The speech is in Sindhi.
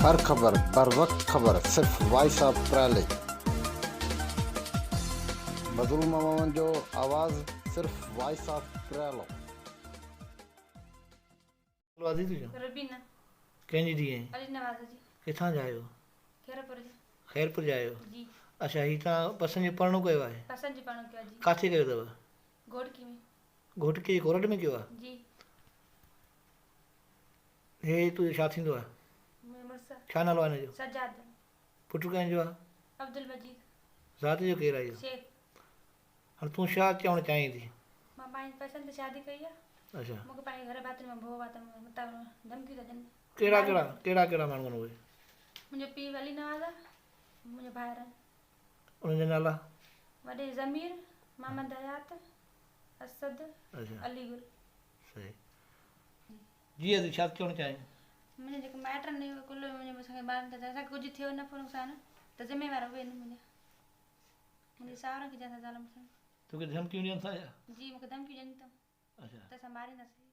هر خبر بروقت خبر صرف وائس آف پريلي. مظلوم عوام جو آواز صرف وائس آف پريلو. نالو آڌي تنهنجو؟ ربينا. ڪنهن جي ڌيء آهين؟ علي نواز جي. ڪٿان جا آهيو؟ خيرپور جا. خيرپور جا آهيو؟ جي. اڇا هي توهان پسند جو پرڻو ڪيو آهي؟ پسند جو پرڻو ڪيو آهي جي. ڪاٿي ڪيو اٿو؟ گهوٽڪي ۾. گهوٽڪي جي ڪورٽ ۾ ڪيو آهي؟ جي. هي تنهنجو ڇا ٿيندو آهي؟ منهنجو مڙس آهي. ڇا نالو آهي هن جو؟ سجاد. پٽ ڪنهن جو آهي؟ عبدالمجيد. ذات جو ڪير آهي اهو؟ شيخ. هاڻي تون ڇا چوڻ چاهين ٿي؟ مان پنهنجي پسند تي شادي ڪئي آهي. اڇا. مون کي پنهنجي گهر ڀاتين مان ڀؤ آهي ته متان ڌمڪيون ٿا ڏين. ڪهڙا ڪهڙا ڪهڙا ڪهڙا ماڻهو آهن اهي؟ منهنجو پيء علي نواز آهي، منهنجا ڀائر آهن. انهن جا نالا؟ وڏي ضمير، محمد حيات، اسد، اڇا. علي گل. صحيح. جي ادي ڇا ٿي چوڻ چاهين؟ منهنجا جيڪي مائٽ آهن اهي ڪل منهنجي اسان کي مارن ٿا اسان کي ڪجهه ٿيو نفعو نقصان ته ذميوار اهي آهن منهنجا. منهنجي ساهرن کي جنهن سان ظالم ٿيو. توکي ڌمڪيون ڏين ٿا ڇا؟ جي مونکي ڌمڪيون ڏين ٿا. اڇا. ته اسان مارينداسين.